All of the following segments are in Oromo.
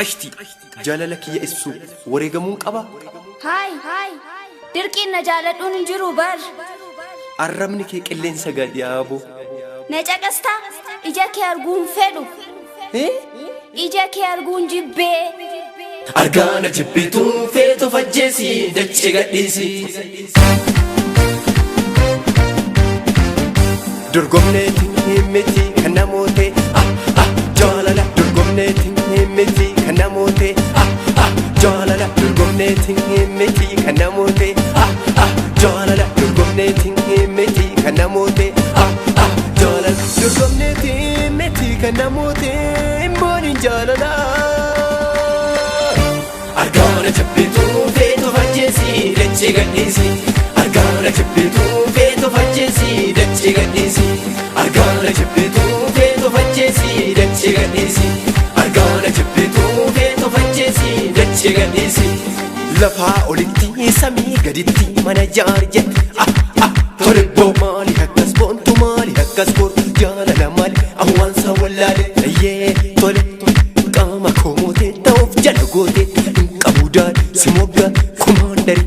Qashti jaalala kiyya ibsu wareegamuun qaba. Haay! Dirqiin na jaaladhuun hin jiru bar. Arrabni kee qilleensa gadi yaaboo. Na caqastaa ija kee arguun fedhu. Ija kee arguun jibbee. Argaana jibbituun feetu fajjeesi dachee gadhiisi. Dorgomneetiin miti kan namoote ah ah jaalala dorgomneetiin miti kan namoote ah ah jaalala dorgomneetiin miti kan namoote ah ah jaalala dorgomneetiin miti kan namoote ah ah jaalala dorgomneetiin miti kan namoote immoon jaalala. Argaana jabbituu feetu fajjeesi dachee gadhiisi. Argaana jabbituu feetu fajjeesi dachee gadhiisi. Argaana jabbituu feetu fajjeesi dachee gadhiisi. Argaana jabbituu feetu fajjeesi dachee gadhiisi. Lafaa olitti samii gaditti mana jaari jette ah ah tole boo maali akkas boontu maali akkas boontu jaalala maali awwaansa wallaale ayyee tole qaama koo mootee ta'uuf jala gootee hin qabu daal si mogga kumaandari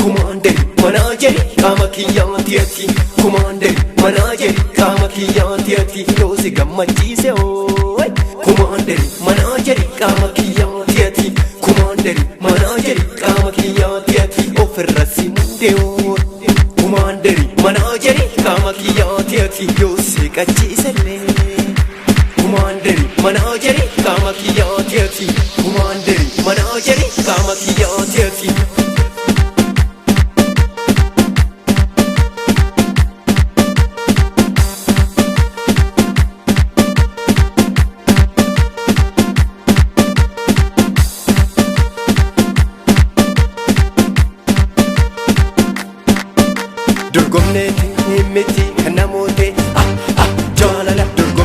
kumaandari manaajeri qaama kiyyaati ati kumaandari manaajeri qaama kiyyaati ati yoo si gammachiise ooy kumaandari manaajeri qaama kiyyaati ati kumaandari manaajeri qaama kiyyaati ati ofirra si mudee ooy kumaandari manaajeri qaama kiyyaati ati yoo si qachiisellee. Kumaandari manaajeri qaama kiyyaati ati kumaandari manaajeri qaama kiyyaati ati. Dorgomneetiin miti kan namoote ah ah jaalala